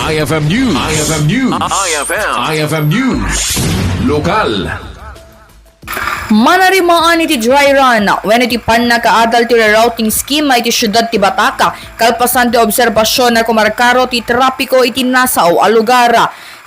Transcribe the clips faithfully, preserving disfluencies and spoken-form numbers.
I F M News. I F M News. I F M. I F M News. Lokal. Manarimaan iti dry run wenno iti pannakaadal ti rerouting scheme iti siudad ti Batac, kalpasan ti obserbasion a kumarkaro ti trapiko iti nasao a lugar.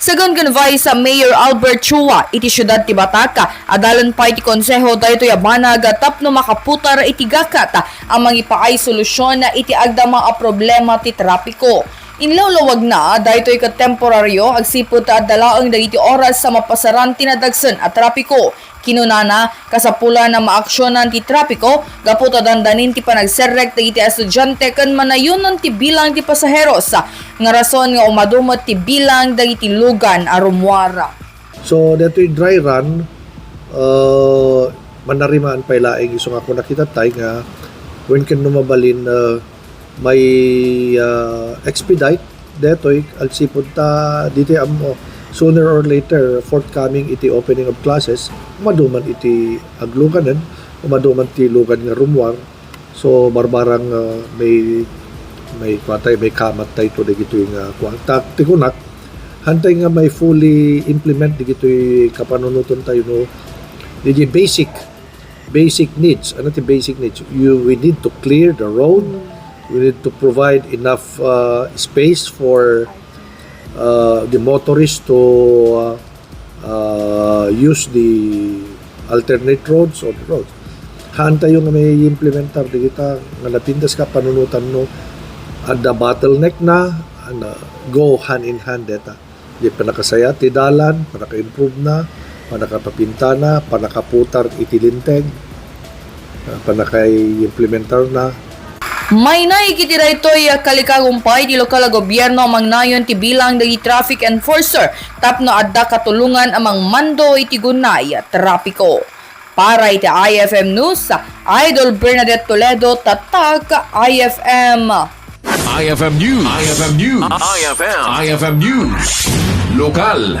Sagawen ken Vice Mayor Albert Chua iti siudad ti Batac, adalen pay ti konseho daytoy a banag tapno makaputar iti gakat a mangipaay solusion iti agdama a problema ti trapiko. Inlawlawagna, daytoy ket temporario agsipud ta adda laeng dagiti oras a mapasaran ti nadagsen a trapiko. Kinunana, kasapulan a maaksionan ti trapiko gapu ta dandanin ti panagserrek dagiti estudiante ken manayonan ti bilang ti pasaheros, nga rason nga umadu met ti bilang dagiti lugan a rummuar. So, detoy dry run, uh, manarimaan pay laeng isu nga kunakita tay nga wen ken no mabalin, uh, may, uh, expedite detoy agsipud ta ditoy ammo sooner or later forthcoming iti opening of classes, umaduman iti agluganen, umaduman ti lugan nga rummuar. So, barbarang, uh, may, may kuatay, may kamat tayo to dagitoy nga kuan. Ta, ti kunak, hantay nga may fully implement dagitoy kapanunutan tayo, no? Dagiti basic, basic needs. Ano ti basic needs? You, we need to clear the road. We need to provide enough, uh, space for, uh, the motorist to, uh, uh, use the alternate roads or roads. Haan tayo nga may implementar dagita nga napintas kapanunutan no adda bottleneck na, and, uh, go hand in hand deta. Di panakasaya ti dalan, panaka-improve na, panakapapinta na, panakaputar iti linteg, uh, panakaimplementar na. Maynay iti daytoy a kalikagumpay ti lokal a gobierno a mangnayon ti bilang dagiti traffic enforcer tapno adda katulongan a mangmando iti gunay a trapiko. Para iti I F M News, Idol Bernadette Toledo, Tatak, I F M. I F M News. I F M News. I F M. I F M News. Lokal.